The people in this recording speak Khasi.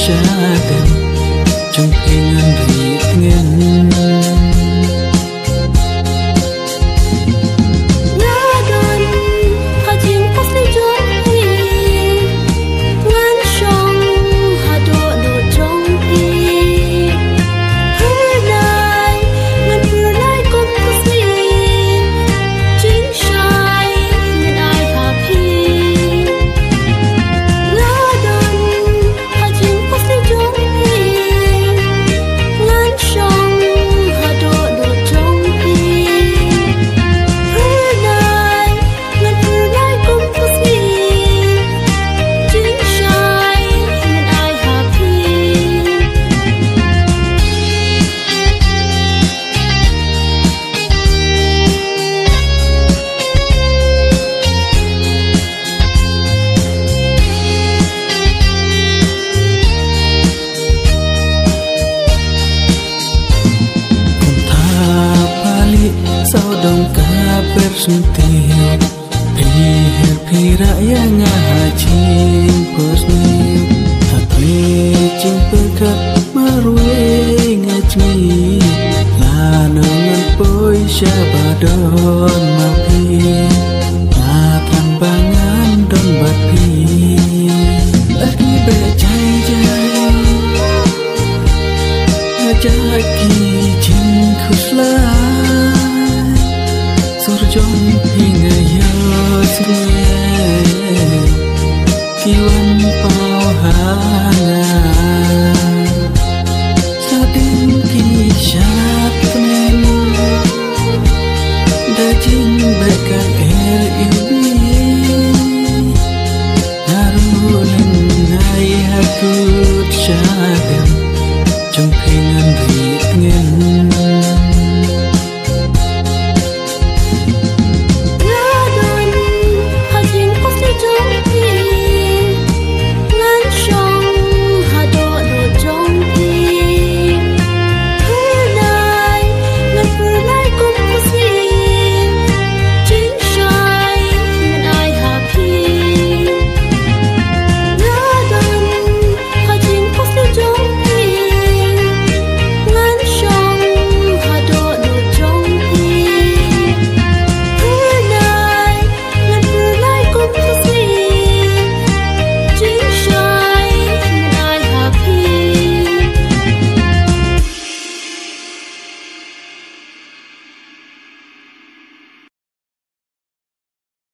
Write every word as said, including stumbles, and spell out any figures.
Shadem jong phi ngan ri tngen. Nga don ha jingphohsniew jong phi, ngan shong haduh duh jong phi. Hynrei ngan pyrshah kum phohsniew, jingshai ngan ai ha phi. Nga don ha jingphohsniew jong phi, ngan shong haduh duh jong phi. Hynrei ngan pyrshah kum phohsniew, jingshai ngan ai ha phi. Kumta pali sawdong ka persenti. Phi her phi rah ïa nga ha jingphohsniew. Hapdeng jingpyrkhat marwei nga jngi. La nang ngan poi sha ba don ma phi. La tang ba ngan don bad phi. Lagi beh jai jai. Nga jah ki jingkhuslai. Sur jong phi nga ïohsngew. Ki wan paw ha nga. Sa dang ki shad tngen. Da jingbeh ka er iwbih. Nga ruh lyngngai ha kut shadem.